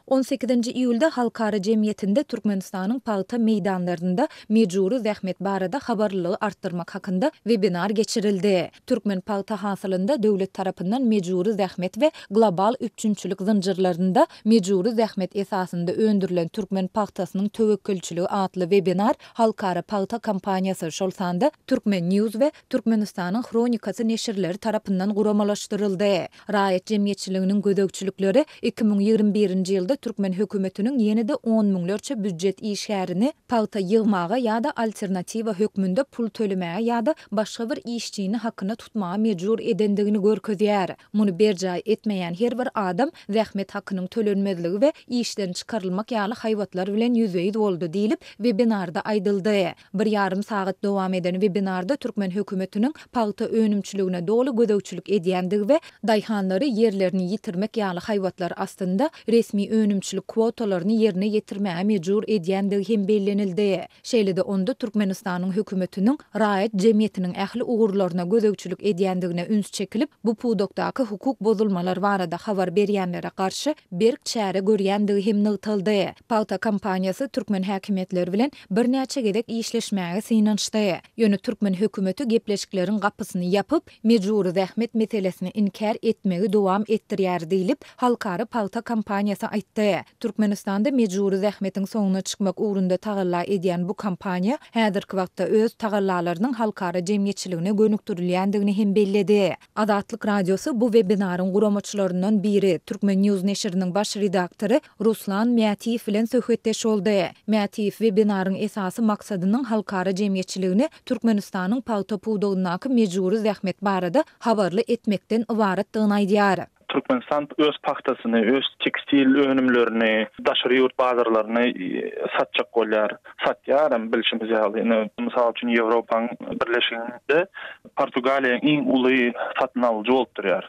On sekizinji iýulda halkara jemgyýetinde Türkmenistanyň pagta meýdanlarynda mejbury zähmet barada habarlylygy artdyrmak hakynda webinar geçirildi. Türkmen pagta hasylynda döwlet tarapyndan mejbury zähmet we global üpjünçilik zynjyrlarynda mejbury zähmet esasynda öndürilen türkmen pagtasynyň töwekgelçiligi atly webinar halkara pagta kompaniýasy, şol sanda Turkmen. News we Türkmenistanyň Hronikasy neşirleri tarapyndan guramalaşdyryldy. Raýat jemgyýetçiliginiň gözegçilikleri 2021-nji ýylda türkmen hökümetiniň ýene-de on müňlerçe býujet işgärini pagta ýygmaga ýa-da alternatiwa hökmünde pul tölemäge ýa-da başga bir işçini hakyna tutmaga mejbur edendigini görkezýär. Muny berjaý etmeýän her bir adam zähmet hakynyň tölenmezligi we işden çykarylmak ýaly haýbatlar bilen ýüzbe-ýüz boldy diýlip, webinarda aýdyldy. Bir ýarym sagat dowam eden webinarda türkmen hökümetiniň pagta önümçiligine doly gözegçilik edýändigi we daýhanlary ýerlerini ýitirmek ýaly haýbatlar astynda resmi önümçilik kwotalaryny ýerine ýetirmäge mejbur edýändigi hem bellenildi. Şeýle-de onda Türkmenistanyň hökümetiniň raýat jemgyýetiniň ähli ugurlaryna gözegçilik edýändigine üns çekilip, bu pudakdaky hukuk bozulmalar barada habar berýänlere garşy berk çäre görýändigi hem nygtaldy. Pagta kompaniýasy türkmen häkimiýetleri bilen birnäçe gezek işleşmäge synanyşdy. Ýöne türkmen hökümeti gepleşikleriň gapysyny ýapyp, mejbury zähmet meselesini inkär etmegi dowam etdirýär diýlip, Halkara pagta kompaniýasy aýtdy. Türkmenistanda mejbury zähmetiň soňuna çykmak ugrunda tagalla edýän bu kompaniýa häzirki wagtda öz tagallalarynyň halkara jemgyýetçiligine gönükdirilýändigini hem belledi. Azatlyk Radiosy bu webinaryň guramaçylaryndan biri, Turkmen. News neşiriniň baş redaktory Ruslan Mätiýew bilen söhbetdeş boldy. Mätiýew webinaryň esasy maksadynyň halkara jemgyýetçiligini Türkmenistanyň pagta pudagyndaky mejbury zähmet barada habarly etmekden ybaratdygyny aýdýar. Türkmenistan öz pagtasyny, öz tekstil önümlerini daşary ýurt bazarlaryna satjak bolýar. Satýaram bilşimiz ýaly. Ine, mysal üçin, Ýewropaň Birleşiginde Portugaliýa iň uly satyn alyjy bolup durýar.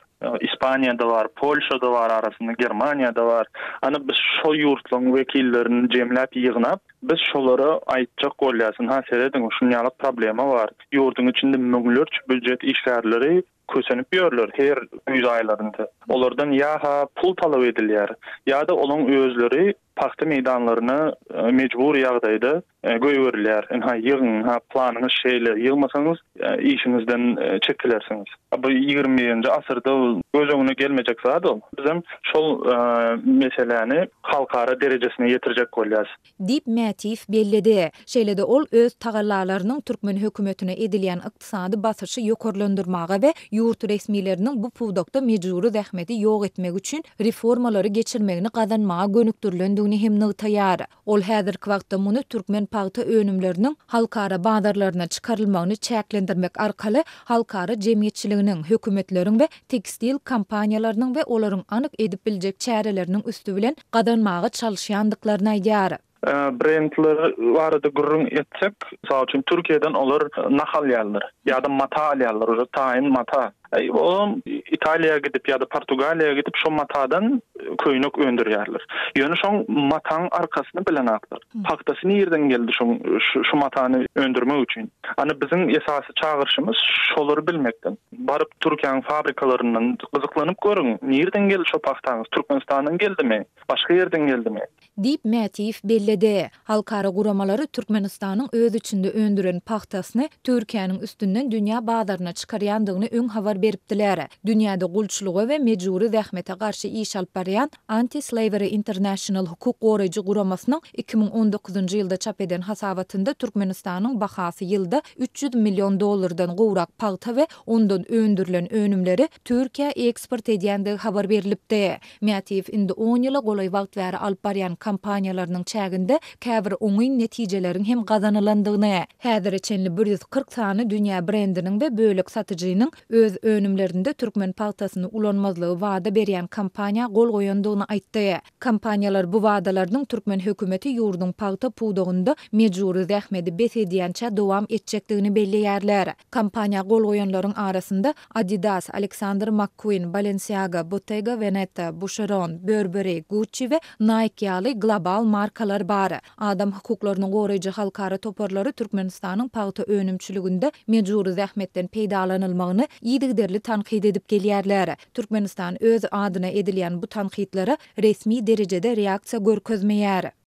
Ispaniýada bar, Polşada bar arasynda, Germaniýada bar. Ana biz şo ýurtlaryň wekillerini jemläp ýygnap, biz şolara aýtjak bolýas, ynha serediň, şuny ýaly problema bar. Ýurduň içinde müňlerçe býujet işgärleri kösenip ýörler her güýz aýlarynda. Olardan ýa-ha pul talap edilýär, ýa-da olaň özleri pagta meýdanlaryna mejbury ýagdaýda goýberilýär. Ynha, ýygyň, ynha, planyňyz şeýle, ýygmasaňyz, işiňizden çekilersiňiz. Bu ýigrimi birinji asyrda göz öňüne gelmejek zat ol. Bizem şol meseläni halkara derejesine ýetirjek bolýas. Diýip, Mätiýew belledi. Şeýle-de ol öz tagallalarynyň türkmen hökümetine edilýän ykdysady basyşy ýokarlandyrmaga we ýurt resmileriniň bu pudakda mejbury zähmeti ýok etmek üçin reformalary geçirmegini gazanmaga gönükdirilendigini hem nygtaýar. Ol häzirki wagtda muny türkmen pagta önümleriniň halkara bazarlaryna çykarylmagyny çäklendirmek arkaly halkara jemgyýetçiliginiň, hökümetleriň we tekstil kompaniýalarynyň we olaryň anyk edip biljek çäreleriniň üsti bilen gazanmaga çalyşýandyklaryny aýdýar. Brendler barada gürrüň etsek, mysal üçin, Türkiýeden olar nah alýarlar ýa-da mata alýarlar, uje taýyn mata. Olam Italiýa gidip ýa-da Portugaliýa gidip şo matadan köýnek öndürýärler. Ýöne şoň mataň arkasyny bilenaklar. Pagtasy nirden geldi şoň şu matany öndürmek üçin? Ana biziň esasy çagyryşymyz şolary bilmekden. Baryp Türkiýäň fabrikalaryndan gyzyklanyp görüň, nirden geldi şo pagtaňyz? Türkmenistandan geldimi? Başga ýerden geldimi? Diýip, Mätiýew belledi. Halkara guramalary Türkmenistanyň öz içinde öndüren pagtasyny Türkiýäniň üstünden dünýä bazaryna çykarýandygyny öň habar beripdiler. Dünýäde gulçulyga we mejbury zähmete garşy iş alyp barýan Anti-Slavery International hukuk goraýjy guramasynyň 2019-njy ýylda çap eden hasabatynda Türkmenistanyň bahasy ýylda 300 million dollardan gowrak pagta we ondan öndürilen önümleri Türkiýä eksport edýändigi habar berlipdi. Mätiýew indi on ýyla golaý wagt bäri alyp barýan kampaniýalarynyň çäginde käbir oňyn netijeleriň hem gazanylandygyny, häzire çenli 140 sany dünýä brendiniň we bölek satyjynyň öz önümlerinde türkmen pagtasyny ulanmazlygy wada berýän kampaniýa gol goýandygyny aýtdy. Kompaniýalar bu wadalarynyň türkmen hökümeti ýurduň pagta pudagynda mejbury zähmedi bes edýänçä dowam etjekdigini belleýärler. Kampaniýa gol goýanlaryň arasynda Adidas, Alexander McQueen, Balenciaga, Bottega Veneta, Boucheron, Burberry, Gucci we Nike ýaly global markalar bar. Adam hukuklaryny goraýjy halkara toparlary Türkmenistanyň pagta önümçiliginde mejbury zähmetden peýdalanylmagyny yzygiderli. yzygiderli tankyt edip gelýärler. Türkmenistan öz adyna edilýän bu tankytlara resmi derejede reaksiýa görkezmeýär.